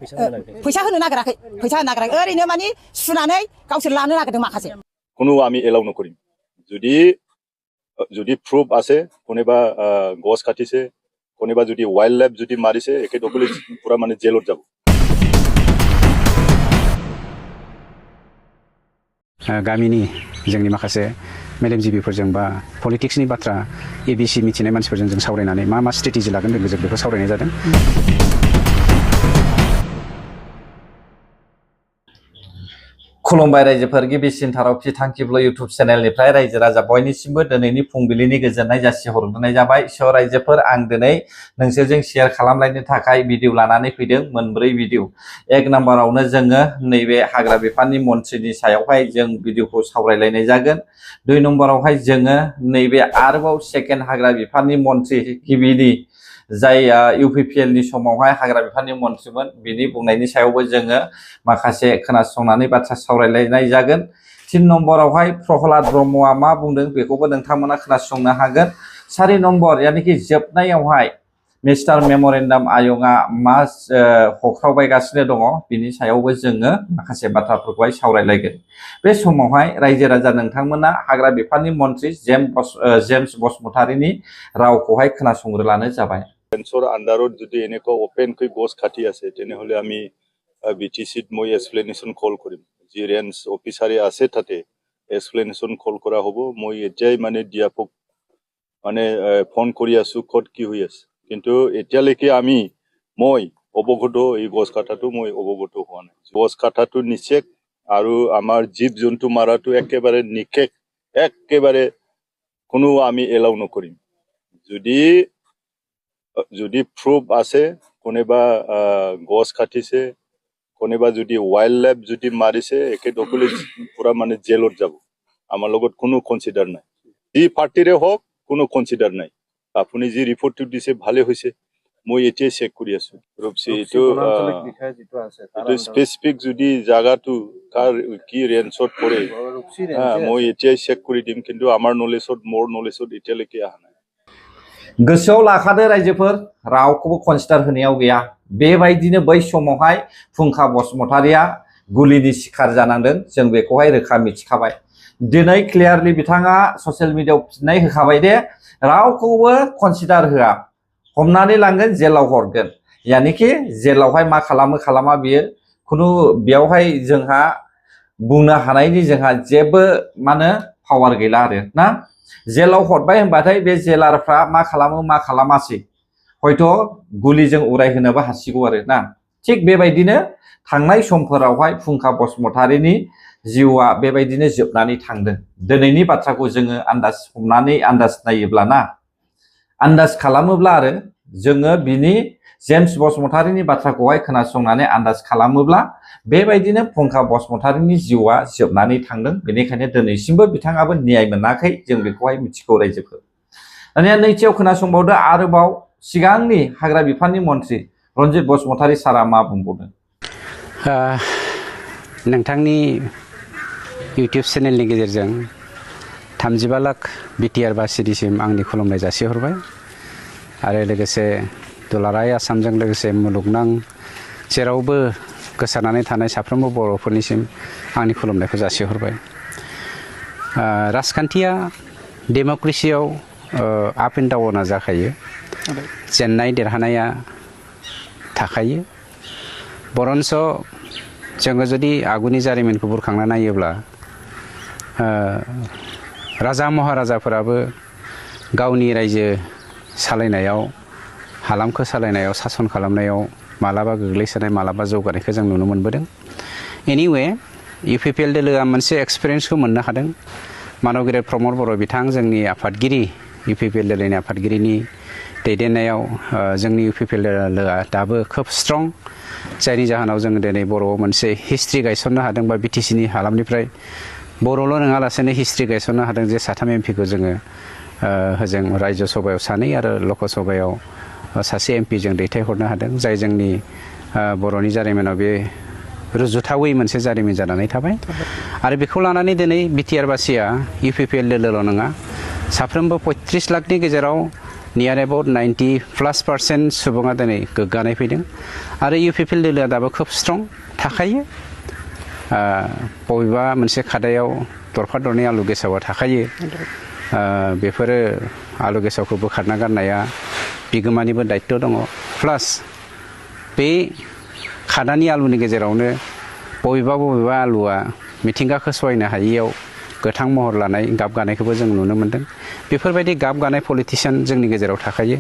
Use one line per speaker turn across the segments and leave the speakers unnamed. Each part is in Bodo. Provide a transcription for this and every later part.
फैसा होनो नागिराखै ओरैनो माने सुनानै गावसोर लानो नागिरदों माखासे
কোনো আমি এলাও নকৰিম যদি প্রুফ আছে কোনোবা গছ কাটিছে কোনোবা যদি ওয়াইল্ড লাইফ যদি মারিছে একেদকলে পুরা মানে জেলত যাব
गामिनि जोंनि माखासे मेलेमजिबिफोरजों बा पलिटिक्सनि बाथ्रा एबिसि मिथिनाय मानसिफोरजों जों सावरायनानै मा स्ट्रेटेजि लागोन जों बेखौ सावरायनाय जादों
खुलुमबाय रायजोफोर गिबिसिन थारावथि थांखिब्ल इउट्यूब चेनेलनिफ्राय रायजो राजा बयनिसिमबो दिनैनि फुंबिलिनि गोजोननाय जासिहरग्रोनाय जाबाय स' रायजोफोर आं दिनै नोंसोरजों शेयार खालामलायनो थाखाय भिडिअ लानानै फैदों मोनब्रै भिडिअ एक नाम्बारावनो जोङो नैबे हाग्रा बिफाननि मन्थ्रिनि सायावहाय जों भिडिअखौ सावरायलायनाय जागोन दुइ नम्बरावहाय जोङो नैबे आरोबाव सेकेन्ड हाग्रा बिफाननि मन्थ्रि गिबिनि जाय इउपिपिएल नि समावहाय हाग्रा बिफाननि मन्थ्रिमोन बिनि बुंनायनि सायावबो जोङो माखासे खोनासंनानै बाथ्रा सावरायलायनाय जागोन तीन नम्बरावहाय प्रहलाद ब्रह्मआ मा बुंदों बेखौबो नोंथांमोना खोनासंनो हागोन सारि नम्बर यानिखि जोबनायावहाय मिस्टार मेम'रेन्डाम आयंआ मा हख्रावबायगासिनो दङ बिनि सायावबो जोङो माखासे बाथ्राफोरखौहाय सावरायलायगोन बे समावहाय रायजो राजा नोंथांमोना हाग्रा बिफाननि मन्थ्रि जेम्स बसुमतारीनि रावखौहाय खोनासंग्रोलानो जाबाय
ৰেঞ্চৰ আণ্ডাৰত যদি এনেকুৱা অপেনকৈ গছ কাটি আছে তেনেহলে আমি বিটিচিত মই এক্সপ্লেনেশ্যন কল কৰিম যি ৰেঞ্চ অফিচাৰে আছে তাতে এক্সপ্লেনেশ্যন কল কৰা হ'ব মই এতিয়াই মানে ডিএফঅক মানে ফোন কৰি আছো ক'ত কি হৈ আছে কিন্তু এতিয়ালৈকে মই অৱগত এই গছ কাটাটো মই অৱগত হোৱা নাই গছ কাটাটো নিষেধ আৰু আমাৰ জীৱ জন্তু মাৰাটো একেবাৰে নিষেধ একেবাৰে কোনো আমি এলাও নকৰিম যদি প্রুফ আছে কোনোবা গছ কাটিছে কোনোবা যদি ওয়াইল্ড লাইফ যদি মারিছে একেদকলে পুরা মানে জেলত যাব আমার লগত কোনো কনসিডার নাই যি পার্টিরে হোক কোনো কনসিডার নাই আপুনি যি রিপোর্টটো দিছে ভালে হয়েছে মই এতিয়াই চেক কৰি আছো ৰূপসী এইটো স্পেসিফিক যদি জায়গাটো কাৰ কি ৰেঞ্চত পৰে মই এতিয়াই চেক কৰি দিম কিন্তু আমাৰ নলেজত মোৰ নলেজত এতিয়ালৈকে আহা নাই
गोसोआव लाखादो रायजोफोर रावखौबो कनसिडार होनायाव गैया बेबायदिनो बै समावहाय फुंखा बसुमतारीया गुलिनि शिकार जानांदों जों बेखौहाय रोखा मिथिखाबाय दिनै क्लियारलि बिथाङा ससियेल मिडियायाव फिननाय होखाबाय दे रावखौबो कनसिडार होआ हमनानै लांगोन जेलाव हरगोन यानिखि जेलावहाय मा खालामा बियो खुनु बेयावहाय जोंहा बुंनो हानायनि जोंहा जेबो माने पावार गैला आरो ना जेलाव हरबाय होनबाथाय बे जेलारफ्रा मा खालामासै हयथ' गुलिजों उरायहोनोबो हासिगौ आरो ना थिग बेबायदिनो थांनाय समफोरावहाय फुंखा बसुमतारीनि जिउआ बेबायदिनो जोबनानै थांदों दिनैनि बाथ्राखौ जोङो आन्दाज नायोब्ला ना आन्दाज खालामोब्ला आरो जोङो बिनि जेम्स बसुमतारीनि बाथ्राखौहाय खोनासंनानै आन्दाज खालामोब्ला बेबायदिनो फुंखा बसुमतारीनि जिउआ जोबनानै थांदों बेनिखायनो दिनैसिमबो बिथाङाबो न्याय मोनाखै जों बेखौहाय मिथिगौ रायजोफोर दानिया नैथियाव खोनासंबावदो आरोबाव सिगांनि हाग्रा बिफाननि मन्थ्रि रन्जित बसुमतारी सारा मा बुंबावदों
नोंथांनि इउटिउब चेनेलनि गेजेरजों 35 लाख बिटिआर बासिदिसिम आंनि खुलुमनाय जासिहरबाय आरो लोगोसे दुलाराय आसामजों लोगोसे मुलुगनां जेरावबो गोसारनानै थानाय साफ्रोमबो बर'फोरनिसिम आंनि खुलुमनायखौ जासिहरबाय राजखान्थिया डेम'क्रेसियाव आप एन्ड डाउनआ जाखायो जेननाय देरहानाया थाखायो बरन्स जोङो जुदि आगुनि जारिमिनखौ बुरखांना नायोब्ला राजा महाराजाफोराबो गावनि रायजो सालायनायाव हालामखौ सालायनायाव सासन खालामनायाव मालाबा गोग्लैसोनाय मालाबा जौगानायखौ जों नुनो मोनबोदों एनिवे इउपिपिएल दोलोआ मोनसे एक्सपिरियेन्सखौ मोननो हादों मानगिरि प्रमद बर' बिथां जोंनि आफादगिरि इउपिपिएल दोलोनि आफादगिरिनि दैदेननायाव जोंनि इउपिपिएल दोलोआ दाबो खोब स्ट्रं जायनि जाहोनाव जों दिनै बर'आव मोनसे हिस्ट्रि गायसननो हादों बा बिटिसिनि हालामनिफ्राय बर'ल' नङालासेनो हिस्ट्रि गायसननो हादों जे साथाम एमपिखौ जोङो होजों रायजो सभायाव सानै आरो लक सभायाव सासे एमपि जों दैथायहरनो हादों जाय जोंनि बर'नि जारिमिनाव बे रुजुथावै मोनसे जारिमिन जानानै थाबाय आरो बेखौ लानानै दिनै बिटिआर बासिया इउपिपिएल दोलोल' नङा साफ्रोमबो 35 लाखनि गेजेराव नियार एबाउट 90+% सुबुङा दिनै गोग्गानाय फैदों आरो UPPL दोलोआ दाबो खोब स्ट्रं थाखायो बबेबा मोनसे खादायाव दरफा दरनै आलु गेसावा थाखायो बेफोरो आलु गेसावखौ बोखारना गारनाया बिगोमानिबो दायित्व दङ प्लास बे खादानि आलुनि गेजेरावनो बबेबा आलुआ मिथिंगाखौ सहायनो हायियाव गोथां महर लानाय गाब गानायखौबो जों नुनो मोन्दों बेफोरबायदि गाब गानाय पलिटिशियान जोंनि गेजेराव थाखायो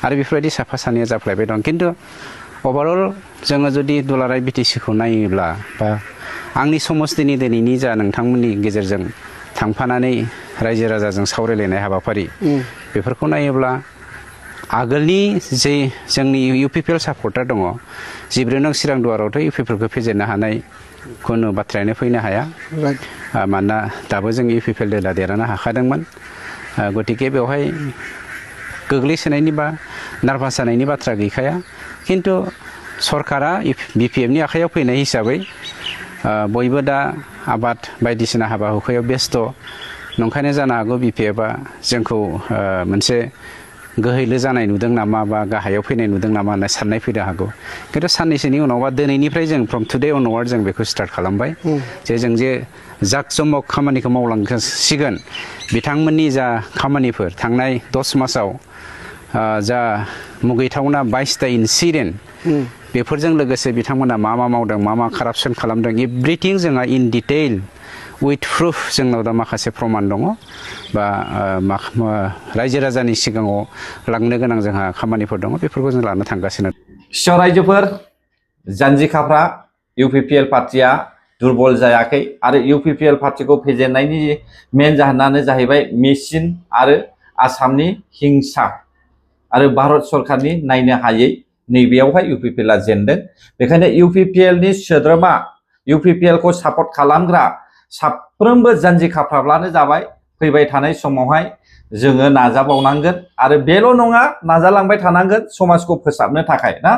आरो बेफोरबायदि साफा सानैया जाफ्लायबाय दं खिन्थु ओभारअल जोङो जुदि दुलाराय बिटिसिखौ नायोब्ला बा आंनि समस्तिनि दिनैनि जा नोंथांमोननि गेजेरजों थांफानानै रायजो राजाजों सावरायलायनाय हाबाफारि बेफोरखौ नायोब्ला आगोलनि जे जोंनि UPPL सापर्टार दङ 14 नं चिरां दुवारावथ' UPPLखौ फेजेननो हानाय खुनु बाथ्रायानो फैनो हाया मानोना दाबो जों UPPL दोला देरहानो हाखादोंमोन गतिके बेवहाय गोग्लैसोनायनि बा नार्भास जानायनि बाथ्रा गैखाया खिन्थु सरकारा BPFनि आखायाव फैनाय हिसाबै बयबो दा आबाद बायदिसिना हाबा हुखायाव बेस्थ' नंखायनो जानो हागौ BPFआ जोंखौ मोनसे गोहैलो जानाय नुदों नामा बा गाहायाव फैनाय नुदों नामा होनना साननाय फैनो हागौ खिन्थु साननैसोनि उनाव बा दिनैनिफ्राय जों फ्रम टुडे अनवार्ड जों बेखौ स्टार्ट खालामबाय जे जों जे जाकजमक खामानिखौ मावलांसिगोन बिथांमोननि जा खामानिफोर थांनाय 10 मासाव जा मुगैथावना 22टा इन्सिडेन्ट बेफोरजों लोगोसे बिथांमोना मा मावदों मा कारापसन खालामदों एभ्रिथिं जोंहा इन डिटेल उइथ प्रुफ जोंनाव दा माखासे प्रमान दङ बा रायजो राजानि सिगाङाव लांनो गोनां जोंहा खामानिफोर दङ बेफोरखौ जों लानो थांगासिनो
सिगां रायजोफोर जान्जिखाफ्रा UPPL पार्टिया दुर्बल जायाखै आरो UPPL पार्टिखौ फेजेननायनि मेन जाहोनानो जाहैबाय मेसिन आरो आसामनि हिंसा आरो भारत सरकारनि नायनो हायै नैबेयावहाय UPPLआ जेनदों बेखायनो UPPLनि सोद्रोमा UPPLखौ सापर्ट खालामग्रा साफ्रोमबो जान्जिखाफ्राब्लानो जाबाय फैबाय थानाय समावहाय जोङो नाजाबावनांगोन आरो बेल' नङा नाजालांबाय थानांगोन समाजखौ फोसाबनो थाखाय ना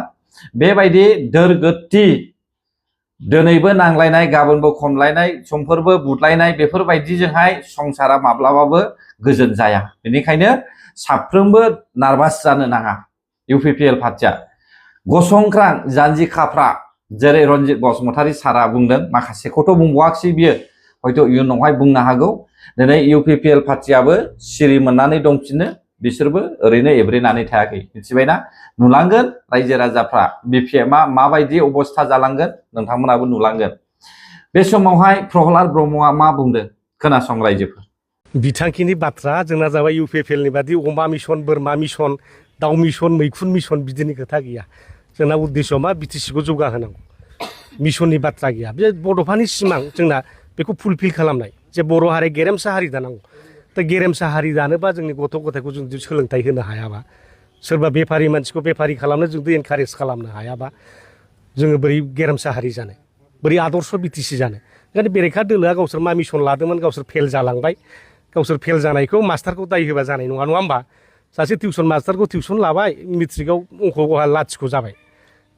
बेबायदि दोरगोथि दिनैबो नांलायनाय गाबोनबो खमलायनाय समफोरबो बुदलायनाय बेफोरबायदिजोंहाय संसारा माब्लाबाबो गोजोन जाया बेनिखायनो साफ्रोमबो नार्भास जानो नाङा UPPL पार्टिया गसंख्रां जान्जिखाफ्रा जेरै रन्जित बसुमतारी सारा बुंदों माखासेखौथ' बुंबावाखिसै बियो हयथ' इयुनावहाय बुंनो हागौ दिनै UPPL पार्टियाबो सिरि मोननानै दंफिनो बिसोरबो ओरैनो एब्रेनानै थायाखै मिथिबायना नुलांगोन रायजो राजाफ्रा BPFआ माबायदि अबस्था जालांगोन नोंथांमोनाबो नुलांगोन बे समावहाय प्रहलाद ब्रह्मआ मा बुंदों खोनासं रायजोफोर
बिथांखिनि बाथ्रा जोंना जाबाय UPPLनि बादि अमा मिशन बोरमा मिशन दाउ मिशन मैखुन मिशन बिदिनि खोथा गैया जोंना उद्देश्यआ मा BTCखौ जौगाहोनांगौ मिशननि बाथ्रा गैया बे बड'फानि सिमां जोंना बेखौ फुलफिल खालामनाय जे बर' हारि गेरेमसा हारि दानांगौ दा गेरेमसा हारि जानोबा जोंनि गथ' गथायखौ जों सोलोंथाइ होनो हायाबा सोरबा बेफारि मानसिखौ बेफारि खालामनो जों एनकारेज खालामनो हायाबा जोङो बोरै गेरेमसा हारि जानो बोरै आदर्श BTC जानो ओंखायनो बेरेखा दोलोआ गावसोर मा मिशन लादोंमोन गावसोर फेल जालांबाय गावसोर फेल जानायखौ मास्टारखौ दाय होबा जानाय नङा होमबा सासे टिउसन मास्टारखौ टिउसन लाबाय मेट्रिकआव अंक'आ लाथिख' जाबाय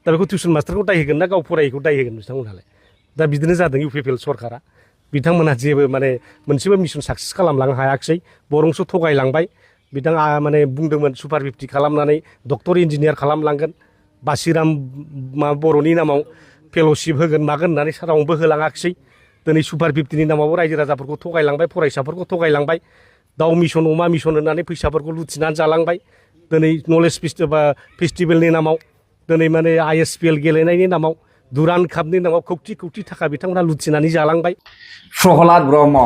दा बेखौ टिउसन मास्टारखौ दाय होगोन ना गाव फरायैखौ दाय होगोन बिथांमोनहालाय दा बिदिनो जादों UPPL सरकारा बिथांमोनहा जेबो माने मोनसेबो मिशन साक्सेस खालामलांनो हायाखिसै बरंसो थगायलांबाय बिथाङा माने बुंदोंमोन सुपार 50 खालामनानै डक्टर इन्जिनियार खालामलांगोन बासिराम बर'नि नामाव फेल'शिप होगोन मागोन होननानै रावबो होलाङाखिसै दिनै सुपार 50नि नामावबो रायजो राजाफोरखौ थगायलांबाय फरायसाफोरखौ थगायलांबाय दाउ मिशन अमा मिशन होननानै फैसाफोरखौ लुथिनानै जालांबाय दिनै नलेज फेस्टिभेलनि नामाव दिनै माने ISPL गेलेनायनि नामाव दुरान कापनि नामाव कौटि कौटि थाखा बिथांमोनहा लुथिनानै जालांबाय
प्रहलाद ब्रह्म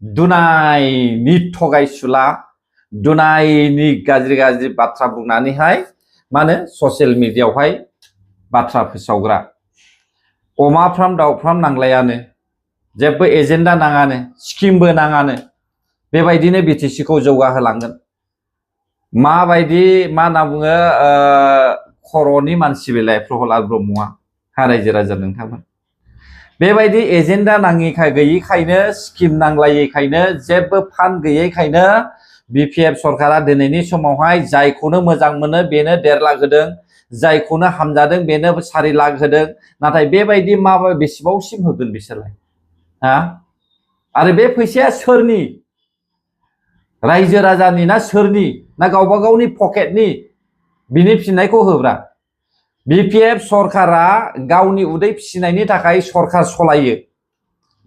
दुनायनि थगायसुला दुनायनि गाज्रि बाथ्रा बुंनानैहाय मा होनो ससियेल मिडियायावहाय बाथ्रा फोसावग्रा अमाफ्राम दाउफ्राम नांलायानो जेबो एजेन्डा नाङानो स्किमबो नाङानो बेबायदिनो BTCखौ जौगाहोलांगोन माबायदि मा होनना बुङो खर'नि मानसि बेलाय प्रहलाद ब्रह्मआ रायजो राजा नोंथांमोन बेबायदि एजेन्डा नाङिखाय गैयैखायनो स्किम नांलायैखायनो जेबो फान्ड गैयैखायनो BPF सरकारा दिनैनि समावहाय जायखौनो मोजां मोनो बेनो 1.5 लाख होदों जायखौनो हामजादों बेनो 4 लाख होदों नाथाय बेबायदि बेसेबांसिम होगोन बिसोरलाय हा आरो बे फैसाया सोरनि रायजो राजानि ना सोरनि ना गावबा गावनि पकेटनि बिनि फिननायखौ होब्रा बिपिएफ सरकारा गावनि उदै फिसिनायनि थाखाय सरकार सलायो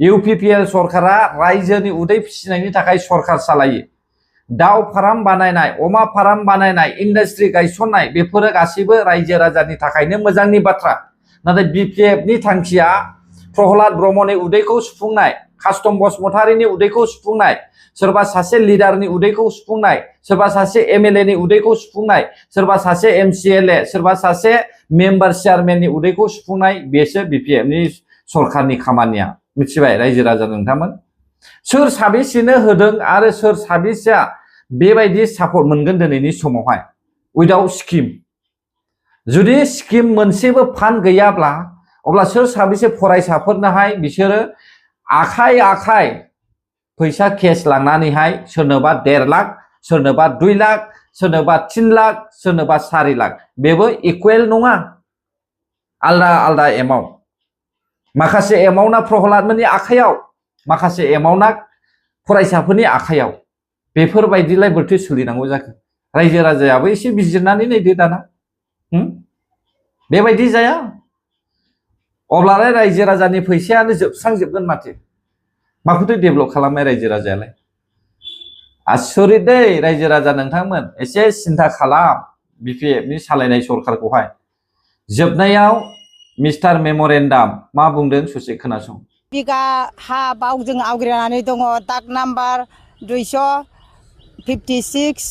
इउपिपिएल सरकारा रायजोनि उदै फिसिनायनि थाखाय सरकार सालायो दाउ फार्म बानायनाय अमा फार्म बानायनाय इन्डास्ट्रि गायसननाय बेफोरो गासैबो रायजो राजानि थाखायनो मोजांनि बाथ्रा नाथाय बिपिएफनि थांखिया प्रहलाद ब्रह्मनि उदैखौ सुफुंनाय कास्टम बसुमतारीनि उदैखौ सुफुंनाय सोरबा सासे लिडारनि उदैखौ सुफुंनाय सोरबा सासे एमएलए नि उदैखौ सुफुंनाय सोरबा सासे एमसिएलए सोरबा सासे मेम्बार चेयारमेननि उदैखौ सुफुंनाय बेसो बिपिएफनि सरकारनि खामानिया मिथिबाय रायजो राजा नोंथांमोन सोर साबेसेनो होदों आरो सोर साबेसेया बेबायदि सापर्ट मोनगोन दिनैनि समावहाय उइदाउट स्किम जुदि स्किम मोनसेबो फान्ड गैयाब्ला अब्ला सोर साबेसे फरायसाफोरनोहाय बिसोरो आखाइ आखाइ फैसा केस लांनानैहाय सोरनोबा 1.5 लाख सोरनोबा 2 लाख सोरनोबा 3 लाख सोरनोबा 4 लाख बेबो इकुवेल नङा आलदा आलदा एमाउन्ट माखासे एमाउन्टआ प्रहलादमोननि आखायाव माखासे एमाउन्टआ फरायसाफोरनि आखायाव बेफोरबायदिलाय बोरैथो सोलिनांगौ जाखो रायजो राजायाबो एसे बिजिरनानै नायदो दाना बेबायदि जाया अब्लालाय रायजो राजानि फैसायानो जोबस्रांजोबगोन माथो माखौथो डेभेलप खालामनाय रायजो राजायालाय आसरित दै रायजो राजा नोंथांमोन एसे सिन्था खालाम बिपिएफनि सालायनाय सरकारखौहाय जोबनायाव मिस्टार मेम'रेन्डाम मा बुंदों ससे खोनासं
बिगा हा बावजों आवग्रिनानै दङ दाग नाम्बार 256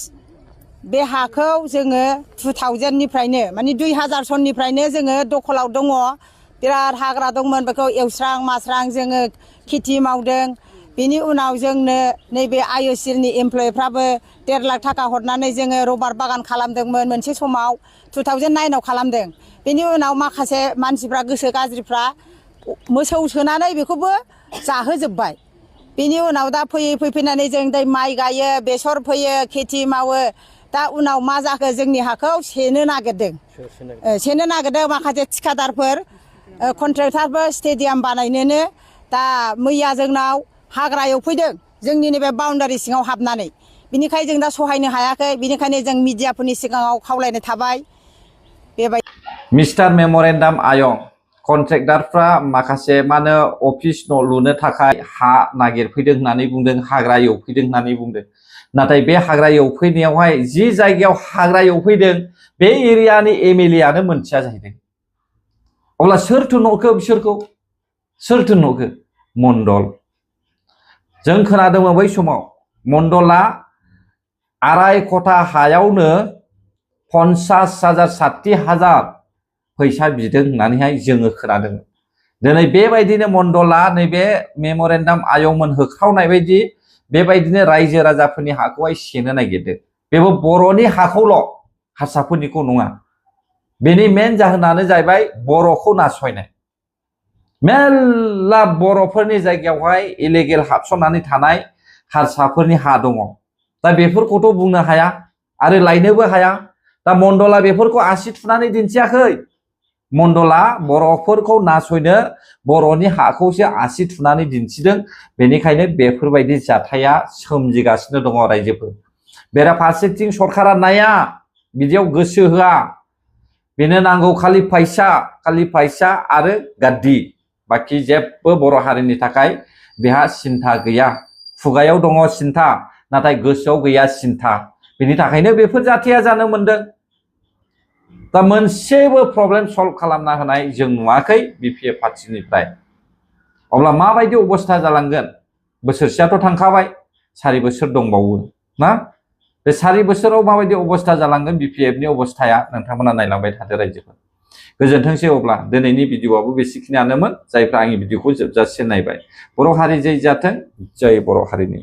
बे हाखौ जोङो 2000 निफ्रायनो माने 2000 सननिफ्रायनो जोङो दखलाव दङ बिराद हाग्रा दंमोन बेखौ एवस्रां मास्रां जोङो खेथि मावदों बेनि उनाव जोंनो नैबे आइअसिएलनि एमप्लयिफ्राबो 1.5 लाख थाखा हरनानै जोङो रबार बागान खालामदोंमोन मोनसे समाव 2009 आव खालामदों बेनि उनाव माखासे मानसिफ्रा गोसो गाज्रिफ्रा मोसौ सोनानै बेखौबो जाहोजोबबाय बेनि उनाव दा फैनानै जों दै माइ गायो बेसर फोयो खेथि मावो दा उनाव मा जाखो जोंनि हाखौ सेनो नागिरदों माखासे थिखादारफोर कन्ट्रेक्टारफोर स्टेडियाम बानायनोनो दा मैया जोंनाव हाग्रा एवफैदों जोंनि नैबे बाउन्डारि सिङाव हाबनानै बिनिखाय जों दा सहायनो हायाखै बिनिखायनो जों मिडियाफोरनि सिगाङाव खावलायनाय थाबाय बेबायदि
मिस्टार मेम'रेन्डाम आयं कन्ट्रेक्टारफ्रा माखासे मानो अफिस न' लुनो थाखाय हा नागिरफैदों होननानै बुंदों हाग्रा एवफैदों होननानै बुंदों नाथाय बे हाग्रा एवफैनायावहाय जि जायगायाव हाग्रा एवफैदों बे एरियानि एमएलए आनो मोनथिया जाहैदों अब्ला सोरथो न'खो बिसोरखौ सोरथो न'खो मण्डल जों खोनादोंमोन बै समाव मण्डला 2.5 कथा हायावनो 50,000 60,000 फैसा बिदों होननानैहाय जोङो खोनादोंमोन दिनै बेबायदिनो मण्डला नैबे मेम'रेन्डाम आयंमोन होख्रावनाय बायदि बेबायदिनो रायजो राजाफोरनि हाखौहाय सेनो नागिरदों बेबो बर'नि हाखौल' हारसाफोरनिखौ नङा बेनि मेन जाहोनानो जाहैबाय बर'खौ नासयनाय मेल्ला बर'फोरनि जायगायावहाय इलिगेल हाबसननानै थानाय हारसाफोरनि हा दङ दा बेफोरखौथ' बुंनो हाया आरो लायनोबो हाया दा मण्डला बेफोरखौ आसि थुनानै दिन्थियाखै मण्डला बर'फोरखौ नासयनो बर'नि हाखौसो आसि थुनानै दिन्थिदों बेनिखायनो बेफोरबायदि जाथाया सोमजिगासिनो दङ रायजोफोर बेराफारसेथिं सरकारा नाया बिदियाव गोसो होआ बेनो नांगौ खालि फैसा आरो गाद्दि बाखि जेबो बर' हारिनि थाखाय बेहा सिन्था गैया खुगायाव दङ सिन्था नाथाय गोसोआव गैया सिन्था बेनि थाखायनो बेफोर जाथाया जानो मोनदों दा मोनसेबो प्रब्लेम सल्भ खालामना होनाय जों नुवाखै बिपिएफ पार्टिनिफ्राय अब्ला माबायदि अबस्था जालांगोन बोसोरसेयाथ' थांखाबाय 4 बोसोर दंबावो ना बे 4 बोसोराव माबायदि अबस्था जालांगोन बिपिएफनि अबस्थाया नोंथांमोना नायलांबाय थादो रायजोफोर गोजोनथोंसै अब्ला दिनैनि भिडिअआबो बेसेखिनियानोमोन जायफ्रा आंनि भिडिअखौ जोबजासे नायबाय बर' हारि जै जाथों जय बर' हारिनि